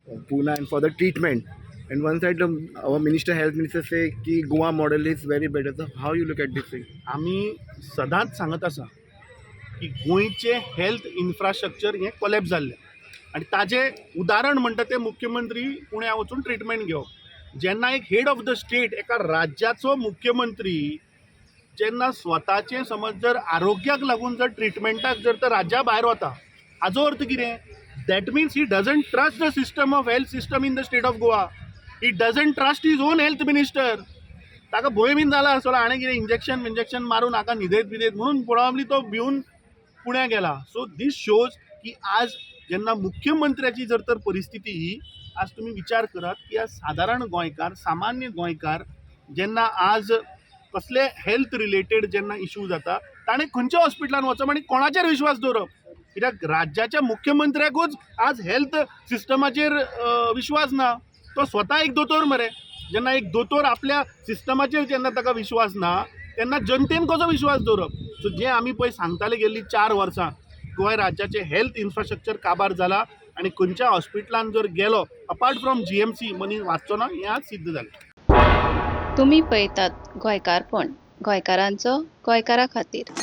Pune and for the treatment. And one side, our minister, health minister, say ki Goa model is very better. So how you look at this thing? आमी सदांच सांगत आसा की गोंयचें health infrastructure हें collapse जाल्लें आनी ताजें उदाहरण म्हणटा तें मुख्यमंत्री पुण्या वचून ट्रिटमेंट घेवप. जेन्ना एक हेड ऑफ the state, एका राज्याचो मुख्यमंत्री जेन्ना स्वताचें समज जर आरोग्याक लागून जर ट्रिटमेंटाक जर तर राज्या भायर वता, हाजो अर्थ कितें? That means he doesn't trust the system of health system in the state of Goa. He doesn't trust his own health minister. ताका भंय बीन जाला आसतलो हाणें कितें इंजेक्शन विंजेक्शन मारून हाका न्हिदयत बिदयत म्हणून प्रोबेबली तो भिवन पुण्या गेला. सो दीस शोज की आज जेन्ना मुख्यमंत्र्याची जर तर परिस्थिती ही, आज तुमी विचार करात की आज सादारण गोंयकार, सामान्य गोंयकार जेन्ना आज कसले हेल्थ रिलेटेड जेन्ना इशू जाता, ताणें खंयच्या हॉस्पिटलान वचप आनी कोणाचेर विश्वास दवरप? कित्याक राज्याच्या मुख्यमंत्र्याकूच आज हेल्थ सिस्टमाचेर विश्वास ना. तो स्वता एक दोतोर मरे. जेन्ना एक दोतोर आपल्या सिस्टमाचेर जेन्ना ताका विश्वास ना, तेन्ना जनतेन कसो विश्वास दवरप? सो जें आमी पळय सांगताले गेल्लीं 4 वर्सां, गोंय राज्याचें हेल्थ इन्फ्रास्ट्रक्चर काबार जाला आनी खंयच्या हॉस्पिटलान जर गेलो अपार्ट फ्रॉम जीएमसी मनीस वाचचो ना, हें आज सिद्ध जालें. तुमी पळयतात गोंयकारपण, गोंयकारांचो गोंयकारा खातीर.